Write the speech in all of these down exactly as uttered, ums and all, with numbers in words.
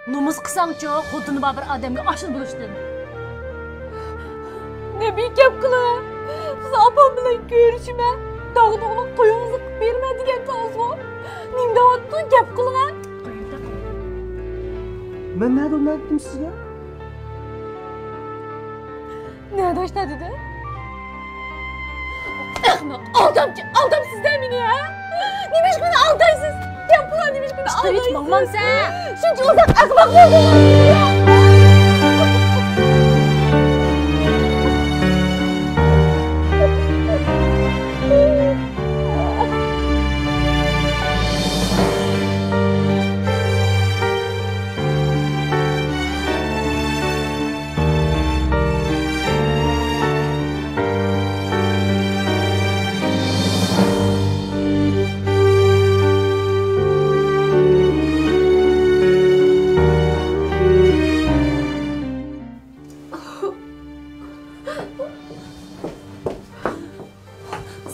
نومۇس قىلساڭچۇ، خوتۇنى بار بىر ئادەمگە ئاشۇنداق بولۇشتىن. نەبى، گەپ قىلىڭ. سىز ئاپام بىلەن كۆرۈشىمەن، داغدۇغىلىق تويىڭىزنى قىلىپ بېرىمەن دېگەنتىڭىزغۇ. نېمە دەۋاتىدۇ؟ گەپ قىلىڭە. مەن نەدە ئۇنداق دېدىم سىزگە؟ نەدە ئاشۇنداق دېدىم؟ ئەخمەق، ئالدامچى، ئالدامسىز-دە مېنى، ھە؟ نېمىشقا مېنى ئالدايسىز؟ گەپ قىلىڭ، نېمىشقا مېنى ئالدايسىز؟ ماڭمامسەن؟ شۇنچە ئۇزاق ئەخمەق بولدۇڭلار.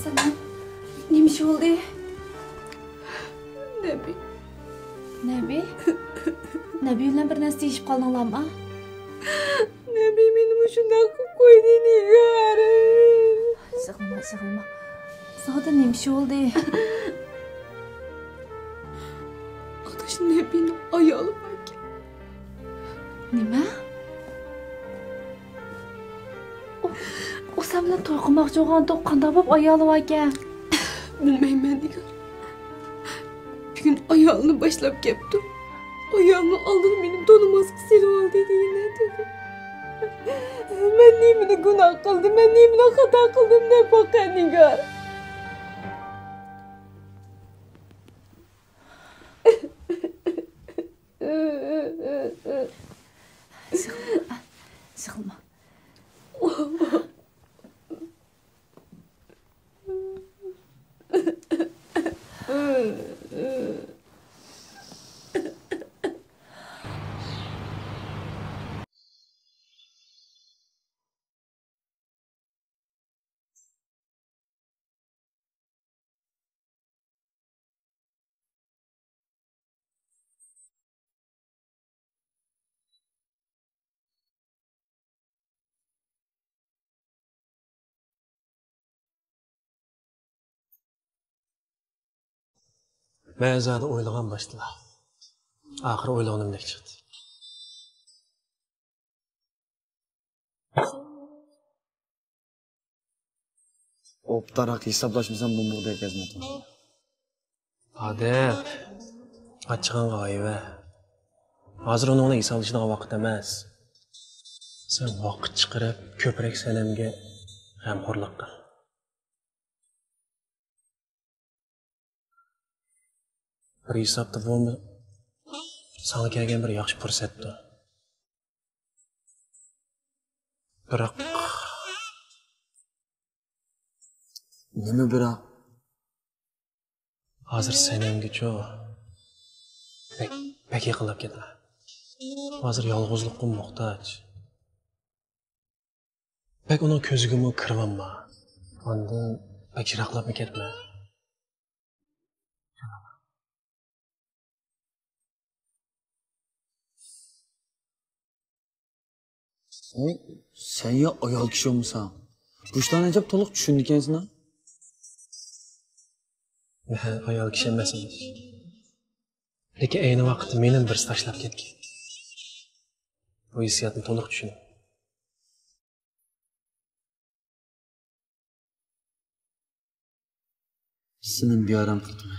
سەنەم، نېمە ئىش بولدى؟ نەبى. نەبى؟ نەبى بىلەن بىر نەرسە دېيىشىپ قالدىڭلارمۇ؟ نەبى مېنى مۇشۇنداق قىلىپ قويدى، نىگار. يىغلىما، يىغلىما. زادى نېمە ئىش بولدى؟ ئاداش، نەبىنىڭ ئايالى باركەن. نېمە؟ ئۇ، ئۇ سەن بىلەن توي قىلماقچى بولغانتۇق، قانداق بولۇپ ئايالى باركەن؟ بىلمەيمەن، نىگار. بۈگۈن ئايالىنى باشلاپ كەپتۇ. ئايالىنىڭ ئالدىدا مېنى تونۇماسقا سېلىۋالدى دېگىنە دېدى. مەن نېمىنى گۇناھ قىلدىم، مەن نېمىنى خاتا قىلدىم دەپ باقە، نىگار. يىغلىما، يىغلىما. مەن زادى ئويلىغان باشتىلا. ئاخىرى ئويلىغىنىمدەك چىقتى. ئوبدانراق ھېسابلاشمىسام بولمىغۇدەك ۋەزىيەت. ئادەم، ئاچچىقىڭغا ھايۋە. ھازىر ئۇنىڭ بىلەن ھېسابلىشىدىغان ۋاقىت ئەمەس. سەن ۋاقىت چىقىرىپ، كۆپرەك سەنەمگە غەمخورلۇق قىل. بىر ھېسابتا بۇمۇ ساڭا كەلگەن بىر ياخشى پۇرسەتتۇر. بىراق. نېمە بىراق؟ ھازىر سەنەمگىچۇ بەك، بەك يېقىنلاپ كەتمە. ھازىر يالغۇزلۇققا موھتاج. بەك ئۇنىڭ كۆزىگىمۇ كىرىۋالما. ئاندىن بەك يىراقلاپمۇ كەتمە. سەن، سەن يا ئايال كىشى بولمىساڭ، بۇ ئىشلارنى ئەجەب تولۇق چۈشىنىدىكەنسەن ھە؟ مەن ئايال كىشى ئەمەس ئىمىش. لېكىن ئەينى ۋاقىتتا مېنىمۇ بىرسى تاشلاپ كەتكەن. بۇ ھېسسىياتنى تولۇق چۈشىنىمەن. سېنىمۇ بىئارام قىلدىم.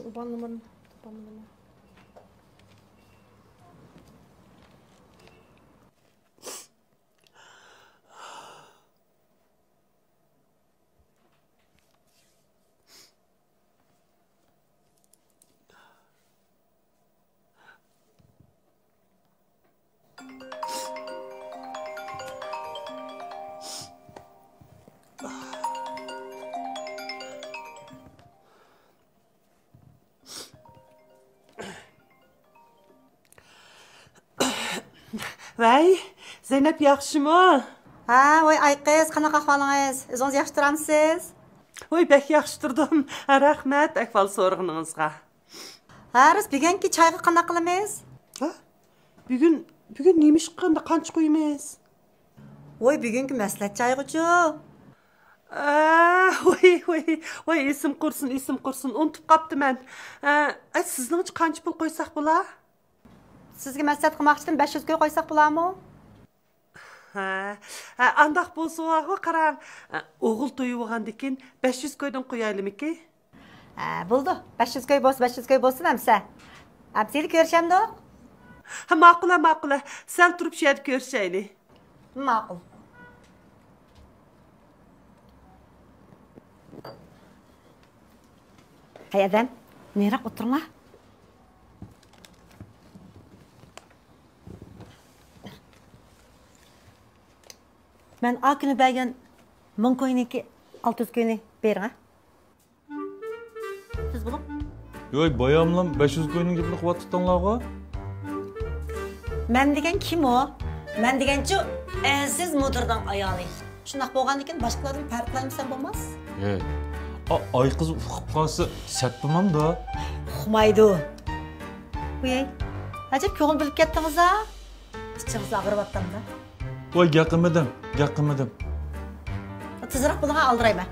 ئۇبان نومۇرىنى تاپالمىدىم. ۋەي، زەينەپ ياخشىمۇ؟ ھە، ۋاي ئايقىز، قانداق ئەھۋالىڭىز؟ ئۆزىڭىز ياخشى تۇرامسىز؟ ۋاي، بەك ياخشى تۇردۇم. ھە، رەھمەت ئەھۋال سورىغىنىڭىزغا. ھە، راست، بۈگۈنكى چايغا قانداق قىلىمىز؟ ھە؟ بۈگۈن، بۈگۈن نېمە ئىشقا قانچە قويىمىز؟ ۋاي، بۈگۈنكى مەسلىھەت چايغىچۇ؟ ئە، ۋاي، ۋاي، ۋاي، ئېسىم قۇرسۇن، ئېسىم قۇرسۇن، ئۇنتۇپ قاپتىمەن. ئە، ئە، سىزنىڭچە قانچە پۇل قويساق بولا؟ سىزگە مەسلىھەت قىلماقچىدىم، بەش يۈز كوي قويساق بولامۇ؟ ھە، ھە، ئانداق بولسىغۇ قاراڭ. ئوغۇل تويۇۋالغاندىن كېيىن بەش يۈز كويدىن قويايلىمىكى؟ ھە، بولىدۇ. بەش يۈز كوي بولسا، بەش يۈز كوي بولسۇن ئەمسە. ئەمسە يىلى كۆرۈشەمدۇق؟ ھە، ماقۇل، ھە، ماقۇل، ھە. سەل تۇرۇپ شۇ يەردە كۆرۈشەيلى. ماقۇل. ھەي ئادەم، نېرىراق ئولتۇرۇڭلار. مەن ئا كۈنى بەرگەن مىڭ كوينىڭكى ئالتە يۈز كوينى بېرىڭ، ھە؟ تېز بولۇڭ. يوي، باياملام بەش يۈز كوينىڭ گېپىنى قىلىۋاتىتىڭلارغۇ؟ مەن دېگەن كىم ئۇ؟ مەن دېگەنچۇ، ئەزىز مۇدىرنىڭ ئايالى. شۇنداق بولغاندىكىن باشقىلاردىن پەرقلەنمىسەم بولماس. ھەي، ئا-، ئايقىز ئۇقۇپ قالسا سەتپىمامدا؟ ئۇقمايدۇ. ۋىي، ئەجەب كۆڭۈل بۆلۈپ كەتتىڭىز-ھە؟ ئىچىڭىز ئاغرىۋاتامدا؟ ۋاي، گەپ قىلمىدىم، گەپ قىلمىدىم. تېزراق بولۇڭ، ئالدىرايمەن.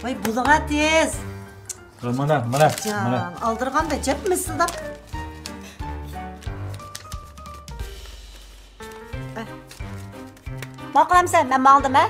ۋاي، بولۇڭا تېز. مانا، مانا، جان، مانا. ئالدىرىغاندا جەپ مىسىلداپ. ماقۇل ئەمسە، مەن ماڭدىم، ھە؟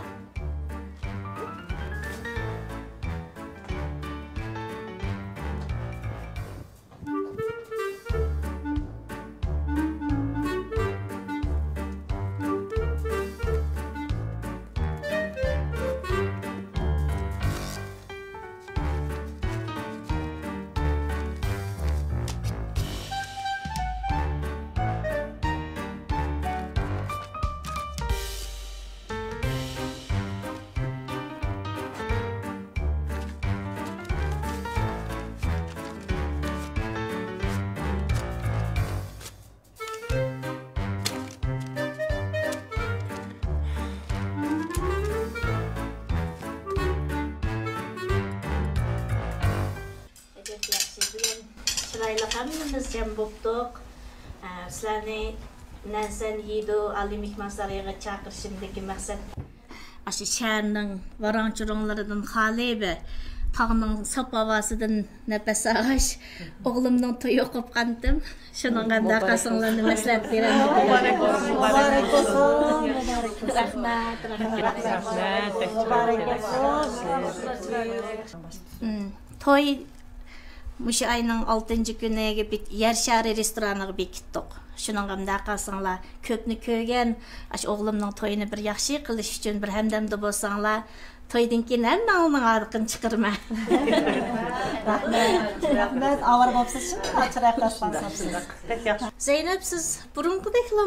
ئەجەب ياخشى، بۈگۈن چىرايلىق ھەممىمىز جەم بوپتۇق. ئە، سىلەرنى نەنسەن يىدۇ ئالىي مېھمانسارىيىغا چاقىرىشىمدىكى مەقسەت، ئاشۇ شەھەرنىڭ ۋاراڭ-چۇرۇڭلىرىدىن خالىي بىر تاغنىڭ ساپ ھاۋاسىدىن نەپەس ئالغاچ، ئوغلۇمنىڭ تويى ئوقۇپ قانتىم. شۇنىڭغا ئەمدى قالساڭلارنى مەسلىھەت بېرەلمىدىم. مۇبارەك بولسۇن، مۇبارەك بولسۇن. رەھمەت، رەھمەت. مۇبارەك بولسۇن. توي مۇشۇ ئاينىڭ ئالتىنچى كۈنىگە بېك-، يەر شارى رېستورانىغا بېكىتتۇق. شۇنىڭغا مۇنداق قىلساڭلار، كۆپنى كۆرگەن، ئاشۇ ئوغلۇمنىڭ تويىنى بىر ياخشى قىلىش ئۈچۈن بىر ھەمدەمدە بولساڭلار، تويدىن كېيىن ھەممىڭلارنىڭ ھارىقىنى چىقىرىمەن. رەھمەت، رەھمەت، ئاۋارە بوپسىز، شۇنداق چىرايلىق داستان ساپسىز. زەينەپ، سىز بۇرۇنقىدەكلا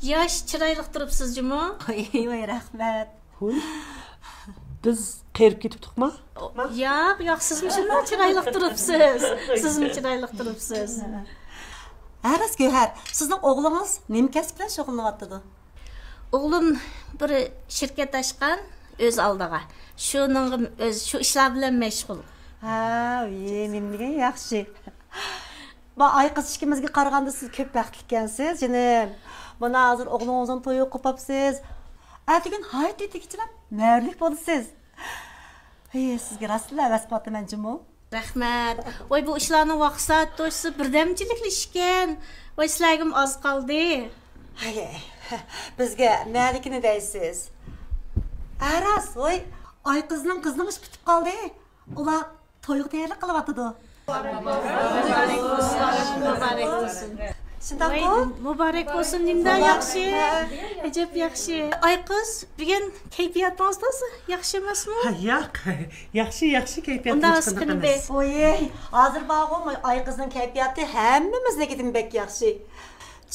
ياش، چىرايلىق تۇرۇپسىز جۇمۇ. ۋاي، ۋاي، رەھمەت. ھۇي، بىز قېرىپ كېتىپتۇقما؟ ياق، ياق، سىزمۇ شۇنداق چىرايلىق تۇرۇپسىز. سىزمۇ چىرايلىق تۇرۇپسىز. ھە، راست، گۆھەر، سىزنىڭ ئوغلىڭىز نېمە كەسىپ بىلەن شۇغۇللىنىۋاتىدۇ؟ ئوغلۇم بىر شىركەت ئاچقان، ئۆز ئالدىغا. شۇنىڭغا ئۆز، شۇ ئىشلار بىلەن مەشغۇل. ھە، ۋىي، نېمە دېگەن ياخشى. ما ئايقىز ئىككىمىزگە قارىغاندا سىز كۆپ بەختلىككەنسىز، جېنىم. مانا ھازىر ئوغلىڭىزنىڭ تويى قوپاپسىز. ئەتىگۈن ھايات ئېتىگىچىلا مەرىلىك بولىسىز. ھەي، سىزگە راستلا ھەۋەس قىلىۋاتىمەن جۇمۇ. رەھمەت. ۋاي، بۇ ئىشلارنىڭ ۋاقىت سائەت توشىسى بىردەمچىلىكلا ئىشكەن. ۋاي، سىلەرگىمۇ ئاز قالدى. ھەي، بىزگە نەدىكىنى دەيسىز؟ ھە راست، ۋاي، ئايقىزنىڭ قىزىنىڭ ئىشى پۈتۈپ قالدى. ئۇلار تويغا تەييارلىق قىلىۋاتىدۇ. مۇبارەك بولسۇن، مۇبارەك بولسۇن. شۇنداقمۇ؟ ۋاي، مۇبارەك بولسۇن، نېمىدەك ياخشى. ھە. ئەجەب ياخشى. ئايقىز، بۈگۈن كەيپىياتىڭىز تازا ياخشى ئەمەسمۇ؟ ھە، ياق. ياخشى، ياخشى، كەيپىياتىم ئۇنداق ھېچقانداق ئەمەس. ۋوي، ھازىر بارغۇ، ئايقىزنىڭ كەيپىياتى ھەممىمىزنىڭكىدىن بەك ياخشى.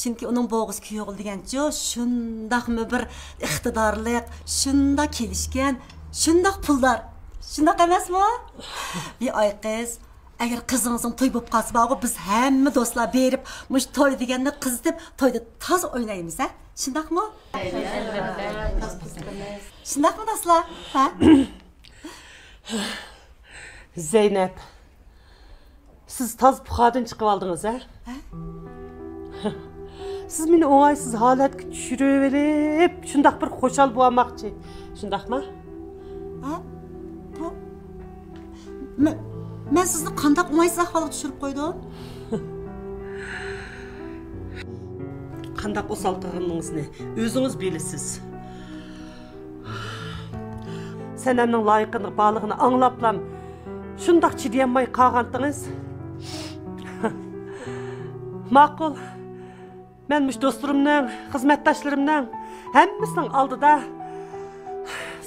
چۈنكى ئۇنىڭ بوغۇزى كۆيۈۋالدى دېگەنچۇ، شۇنداقمۇ بىر ئىقتىدارلىق، شۇنداق كېلىشكەن، شۇنداق پۇلدار. شۇنداق ئەمەسمۇ؟ ۋى ئايقىز، ئەگەر قىزىڭىزنىڭ تويى بولۇپ قالسا بارغۇ، بىز ھەممە دوستلار بېرىپ، مۇشۇ توي دېگەننى قىزىتىپ، تويدا تازا ئوينايمىز، ھە؟ شۇنداقمۇ؟ شۇنداقمۇ، دوستلار؟ ھە؟ زەينەپ، سىز تاز پۇخادىن چىقىۋالدىڭىز، ھە؟ ھە؟ سىز مېنى ئوڭايسىز ھالەتكە چۈشۈرۈۋېلىپ، شۇنداق بىر خۇشال بولالماقچى، شۇنداقمۇ؟ ھە؟ بۇ، مەن، مەن سىزنى قانداق ئوڭايسىز ئەھۋالغا چۈشۈرۈپ قويدۇم؟ قانداق ئوسال قىلغىنىڭىزنى ئۆزىڭىز بىلىسىز. سەنەمنىڭ لايىقىنىڭ بارلىقىنى ئاڭلاپلام شۇنداق چىدىيالماي قالغانتىڭىز. ماقۇل، مەن مۇشۇ دوستلىرىمنىڭ، خىزمەتداشلىرىمنىڭ ھەممىسىنىڭ ئالدىدا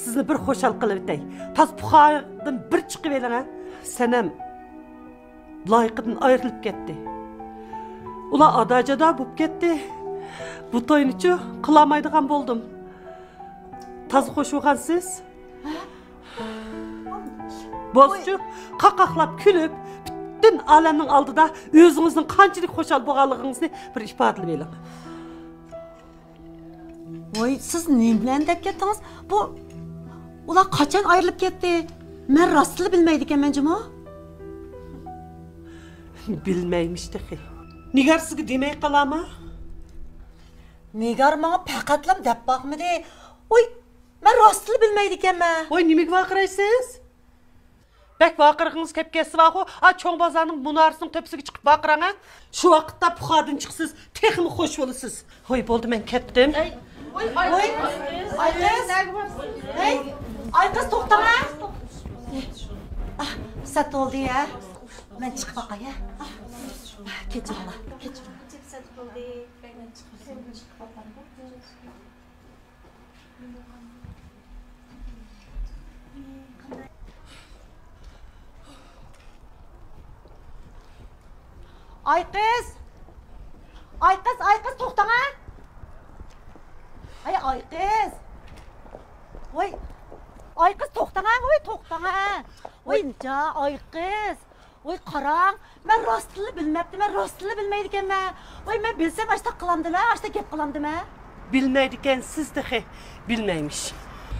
سىزنى بىر خۇشال قىلىۋېتەي. تاز پۇخادىن بىر چىقىۋېلىڭە. سەنەم لايىقىدىن ئايرىلىپ كەتتى. ئۇلار ئادا-جادا بولۇپ كەتتى. بۇ توينىچۇ قىلالمايدىغان بولدۇم. تازا خوش بولغانسىز. بولسىچۇ، قاقاقلاپ كۈلۈپ، پۈتۈن ئالەمنىڭ ئالدىدا ئۆزىڭىزنىڭ قانچىلىك خۇشال بولغانلىقىڭىزنى بىر ئىپادىلىۋېلىڭ. ۋوي، سىز نېمە بىلەن دەپ كەتتىڭىز؟ بۇ، ئۇلار قاچان ئايرىلىپ كەتتى؟ مەن راستلا بىلمەيدىكەنمەن جۇمۇ. بىلمەيمىش تېخى. نىگار سىزگە دېمەي قالامۇ؟ نىگار ماڭا پەقەتلەم دەپ باقمىدى. ۋوي، مەن راستلا بىلمەيدىكەنمەن. ۋوي، نېمىگە ۋارقىرايسىز؟ بەك ۋارقىرىغىڭىز كەپ كەتسە بارغۇ، ئا، چوڭ بازارنىڭ مۇنارىسىنىڭ تۆپىسىگە چىقىپ ۋارقىراڭە. شۇ ۋاقىتتا پۇخادىن چىقسىز، تېخىمۇ خوش بولىسىز. ھوي، بولدى، مەن كەتتىم. ھەي، ھوي، ئايقىز. ھەي، ئايقىز، توختاڭە. ئاھ، سەت بولدى ھە. مەن چىقىپ باقاي ھە. ئاھ، كەچۈرۈڭلار، كەچۈرۈڭلار. ئايقىز! ئايقىز، ئايقىز، توختاڭە! ئاي، ئايقىز! ۋاي، ئايقىز، توختاڭە! ۋاي، توختاڭە! ۋاي، نىجا، ئايقىز! ۋاي، قاراڭ، مەن راستىنلا بىلمەپتىمەن، راستىنلا بىلمەيدىكەنمەن. ۋاي، مەن بىلسەم ئاشتاق قىلامدىمەن، ئاشتاق گەپ قىلامدىمەن. بىلمەيدىكەنسىز تېخى، بىلمەيمىش.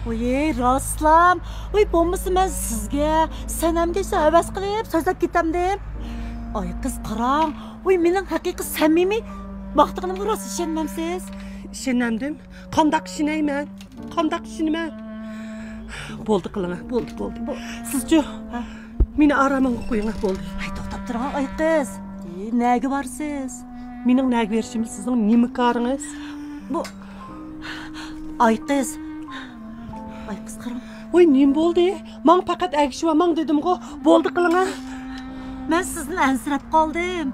ۋاي، راستلام. ۋاي، بولمىسا مەن سىزگە، سەنەمگە شۇ ھەۋەس قىلىپ سۆزلەپ كېتەمدىم. ئايقىز، قاراڭ. ۋاي، مېنىڭ ھەقىقىي سەمىمىي ماختىغىنىمغا راست ئىشەنمەمسىز؟ ئىشىنەمدىم. قانداق ئىشىنەيمەن؟ قانداق ئىشىنىمەن؟ بولدى قىلىڭە، بولدى، بولدى. بو-، سىزچۇ؟ ھە؟ مېنى ئارامىمغا قويۇڭە، بولدى. ھەي، توختاپ تۇرۇڭ، ئايقىز. ئى، نەگە بارىسىز؟ مېنىڭ نەگە بېرىشىم بىلەن سىزنىڭ نېمە كارىڭىز؟ بۇ، ئايقىز. ئايقىز، قاراڭ. ۋاي، نېمە بولدى؟ ماڭا پەقەت ئەگىشىۋالماڭ دېدىمغۇ. بولدى قىلىڭە. مەن سىزدىن ئەنسىرەپ قالدىم.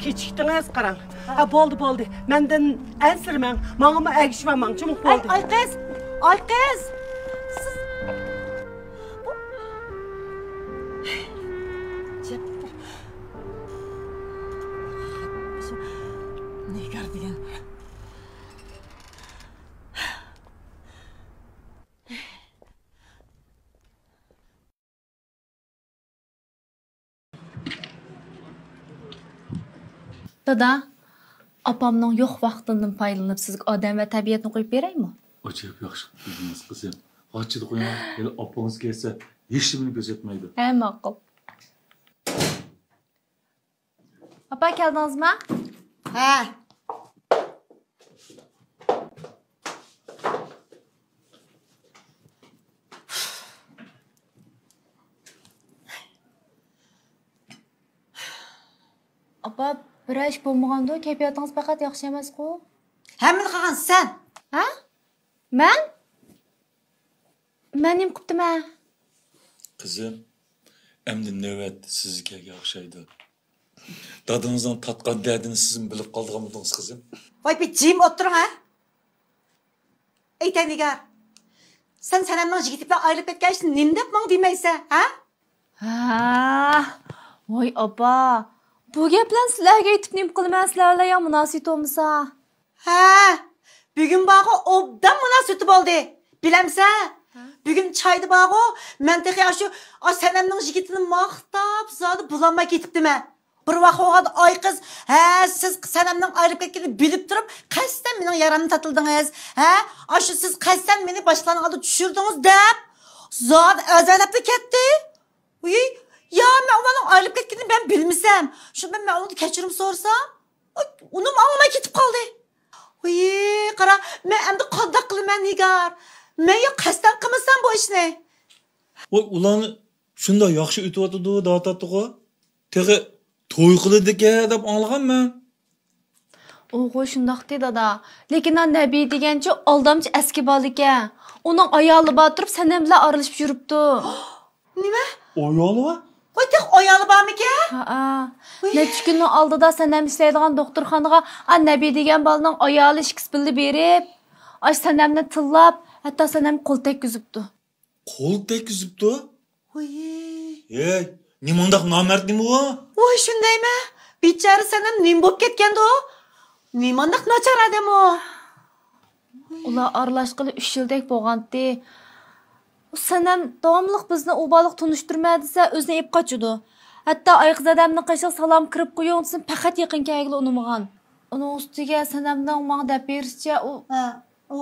كېچىكتىڭىز، قاراڭ. ھە، بولدى، بولدى. مەندىن ئەنسىرىمەڭ. ماڭىمۇ ئەگىشىۋالماڭ، جۇمۇ، بولدى. ئاي، ئايقىز! ئايقىز! سىز، بۇ، نىگار دېگەن. دادا، ئاپامنىڭ يوق ۋاقتىدىن پايدىلىنىپ سىزگە ئادەم ۋە تەبىئەتنى قويۇپ بېرەيمۇ؟ ئاجايىپ ياخشى قىلدىڭىز قىزىم. غاچچىدا قويۇڭ، ھېلى ئاپىڭىز كەلسە ھېچنېمىنى كۆزەتمەيدۇ. ھە، ماقۇل. ئاپا، كەلدىڭىزما؟ ھە. بابا، بىرەر ئىش بولمىغاندۇ؟ كەيپىياتىڭىز پەقەت ياخشى ئەمەسقۇ؟ ھەممىنى قىلغان سەن. ھە؟ مەن؟ مەن نېمە قىپتىمەن؟ قىزىم، ئەمدى نۆۋەت سىزگە كەلگەن ئوخشايدۇ. دادىڭىزنىڭ تارتقان دەردىنى سىزمۇ بىلىپ قالىدىغان بولدىڭىز، قىزىم. ۋاي، بىر جىم ئولتۇرۇڭ، ھە؟ ئېيتە، نىگار، سەن سەنەمنىڭ يىگىتى بىلەن ئايرىلىپ كەتكەن ئىشنى نېمە دەپ ماڭا دېمەيسەن، ھە؟ ھە، ۋاي ئاپا، بۇ گەپ بىلەن سىلەرگە ئېيتىپ نېمە قىلىمەن، سىلەر بىلەن يا مۇناسىۋىتى بولمىسا. ھە، بۈگۈن بارغۇ ئوبدان مۇناسىۋىتى بولدى. بىلەمسەن؟ ھە؟ بۈگۈن چايدا بارغۇ، مەن تېخى ئاشۇ، ئا، سەنەمنىڭ يىگىتىنى ماختاپ زادى بولالماي كېتىپتىمەن. بىر ۋاق بولغاندا، ئاي قىز، ھە، سىز سەنەمنىڭ ئايرىلىپ كەتكىنىنى بىلىپ تۇرۇپ، قەستەن مېنىڭ يارامنى تاتىلىدىڭىز. ھە، ئاشۇ سىز قەستەن مېنى باشقىلارنىڭ ئالدىدا چۈشۈردىڭىز دەپ، زادى ئەزەلەپلا كەتتى. ۋىي، يا، مەن ئۇلارنىڭ ئايرىلىپ كەتكىنىنى مەن بىلمىسەم، شۇ بىلەن مەن ئۇنىڭدىن كەچۈرۈم سورىسام، ئۇ-، ئۇنىمۇ ئاڭلىماي كېتىپ قالدى. ۋىي، قارا، مەن ئەمدى قانداق قىلىمەن، نىگار؟ مەن يا قەستەن قىلمىسام بۇ ئىشنى. ۋاي، ئۇلارنى شۇنداق ياخشى ئۆتۈۋاتىدۇ، داتاتتىغۇ. تېخى توي قىلىدىكەن دەپ ئاڭلىغانمەن. ئۇغۇ شۇنداقتى، دادا. لېكىن ئا نەبى دېگەنچۇ ئالدامچى ئەسكى بالىكەن. ئۇنىڭ ئايالى بار تۇرۇپ، سەنەم بىلەن ئارىلىشىپ يۈرۈپتۇ. نېمە؟ ئايالى بار؟ ۋاي، تېخى ئئايالى بارمىكەن؟ ھەئە. ۋىي. نەچچە كۈننىڭ ئالدىدا سەنەم ئىشلەيدىغان دوختۇرخانىغا ئا نەبى دېگەن بالىنىڭ ئايالى ئىككىسى بىللە بېرىپ، ئاش سەنەمنى تىللاپ، ھەتتا سەنەمگە قول تەگكۈزۈپتۇ. قول تەگكۈزۈپتۇ؟ ۋىي. ھەي، نېمانداق نامەرد نېمە ئۇ؟ ۋاي، شۇندايمۇ؟ بىچارە سەنەم نېمە بولۇپ كەتكەندۇ؟ نېمانداق ناچار ئادەم ئۇ؟ ئۇلار ئارىلاشقىلى ئۈچ يىلدەك بولغانتى. ئۇ سەنەم داۋاملىق بىزنى ئۇ بالىغا تونۇشتۇرمە دېسە، ئۆزىنى ئېلىپ قاچىدۇ. ھەتتا ئايقىز ئادەمنىڭ قېشىغا سالام كىرىپ قويۇڭ دېسىمۇ، پەقەت يېقىن كەلگىلى ئۇنىمىغان. ئۇنىڭ ئۈستىگە سەنەمنىڭ ماڭا دەپ بېرىشىچە، ئۇ ھە، ئۇ،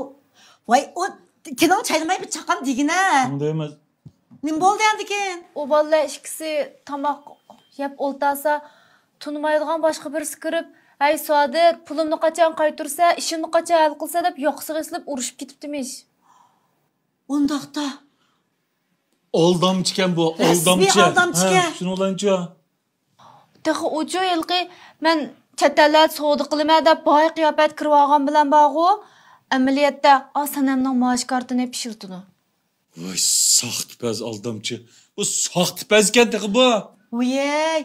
ۋاي، ئۇ تىلىڭ چاينىماي بىر چاققان دېگىنە. شۇندايمۇ؟ نېمە بولدى ئەمدىكىن؟ ئۇ بالىلار ئىككىسى تاماق يەپ ئولتۇرسا، تونۇمايدىغان باشقا بىرسى كىرىپ، ھەي، سادىق، پۇلۇمنى قاچان قايتۇرسا، ئىشىمنى قاچان ھەل قىلسا دەپ ياقىسىغا ئېسىلىپ ئۇرۇشۇپ كېتىپتىمىش. ئۇنداقتا. ئالدامچىكەن بۇ، رەسمىي ئالدامچى. ئالدامچىكەن. ھە، شۇنى بىلەنچۇ. تېخى ئۇچۇ ھېلىقى مەن چەت ئەللەردە سودا قىلىمەن دەپ باي قىياپەتتە كىرىۋالغان بىلەن بارغۇ، ئەمەلىيەتتە ئا سەنەمنىڭ مائاش كارتىنى پىشۇرتىدۇ. ۋاي، ساختىپەز ئالدامچى. بۇ ساختىپەزكەن تېخى بۇ. ۋىيەي.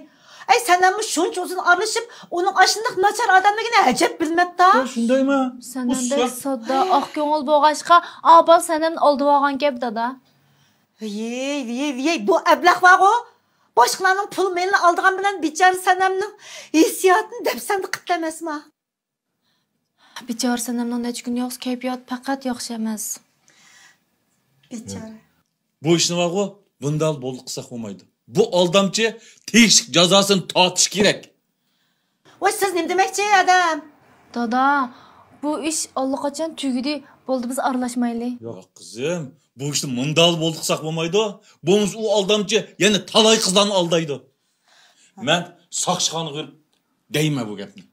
ئەي، سەنەممۇ شۇنچە ئۇزۇن ئارىلىشىپ، ئۇنىڭ ئاشۇنداق ناچار ئادەملىكىنى ئەجەب بىلمەپتۇ. ۋاي، شۇندايمۇ؟ سەنەمدەك ساددا، ئاق كۆڭۈل بولغاچقا، ئاپام سەنەمنى ئالدىۋالغان گەپ، دادا. ۋىيەي، ۋىيەي، ۋىيەي، بۇ ئەبلەخ بارغۇ. باشقىلارنىڭ پۇل مېلىنى ئالىدىغان بىلەن بىچارە سەنەمنىڭ ھېسسىياتىنى دەپسەندە قىپتۇ ئەمەسما؟ بىچارە سەنەمنىڭ نەچچە كۈن يوقسا كەيپىياتى پەقەت ياخشى ئەمەس. بىچارە. بۇ ئىشنى بارغۇ، بۇنداق بولدى قىلساق بولمايدۇ. بۇ ئالدامچى تېگىشلىك جازاسىنى تارتىشى كېرەك. ۋاي، سىز نېمە دېمەكچى، ئادەم؟ دادا، بۇ ئىش ئاللىقاچان تۈگىدى. بولدى، بىز ئارىلاشمايلى. ياق، قىزىم، بۇ ئىشنى مۇنداق بولدى قىلساق بولمايدۇ. بولمىسا ئۇ ئالدامچى يەنە تالاي قىزلارنى ئالدايدۇ. مەن ساقچىخانىغا بېرىپ دەيمەن بۇ گەپنى.